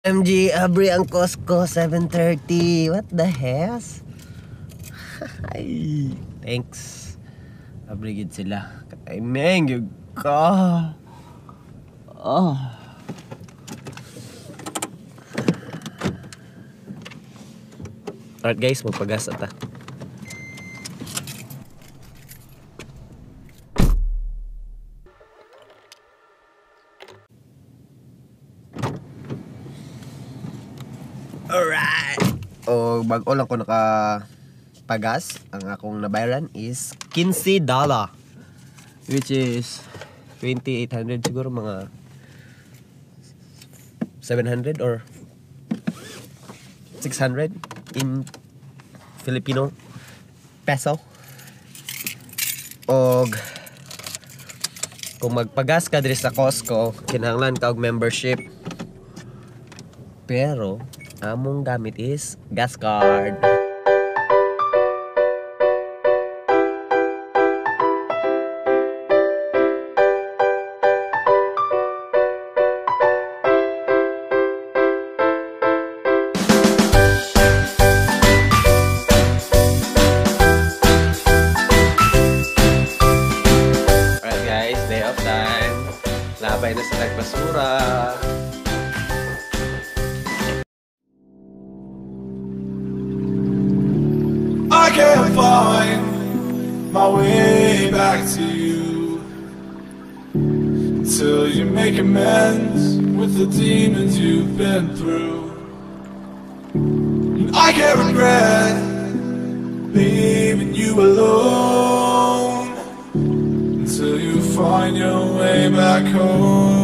MG, abri ang Costco, 7:30. What the heck? Ay, thanks. Abri gid sila. Katimeng gyud ka. Oh. Alright guys, magpagas ata. Alright. O bago lang ko nakapagas, ang akong nabayaran is $15, which is 2,800 siguro, mga 700 or 600 in Filipino peso. Og kung magpagas ka diri sa Costco, kinahanglan ka og membership. Pero among gamit is gas card. Alright guys, day off time. Labay na sa nagbasura. I can't find my way back to you until you make amends with the demons you've been through. And I can't regret leaving you alone until you find your way back home.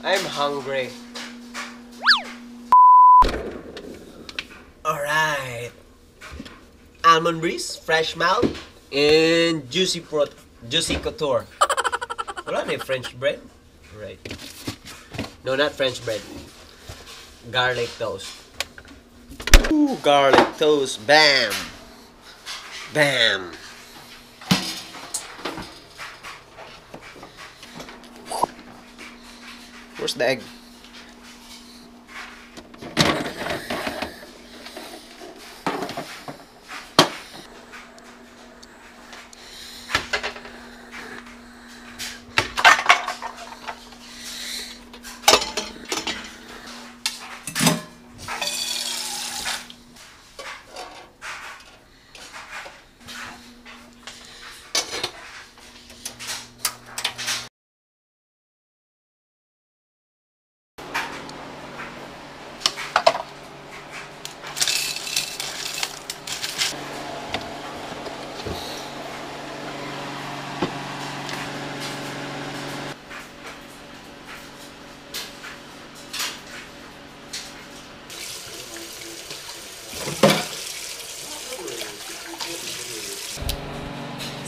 I'm hungry. Alright. Almond Breeze, fresh mouth, and juicy fruit, Juicy Couture. Wala na yung French bread? Right. No, not French bread. Garlic toast. Ooh, garlic toast. Bam! Bam! Where's the egg?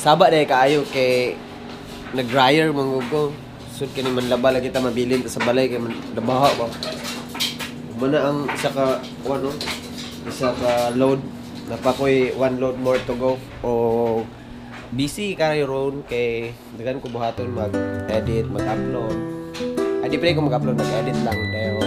Saba na kaayo kay nag-dryer mangugo. Sud kini manlaba lagi ta mabilin ta sa balay kay nabaha ba. Muna ang isa ka ano, isa ka load napakoy one load more to go. O busy kayo ron kay daghan ko buhaton mag-edit, mag-upload. Ay di pa ko mag-upload, mag-edit lang dayon.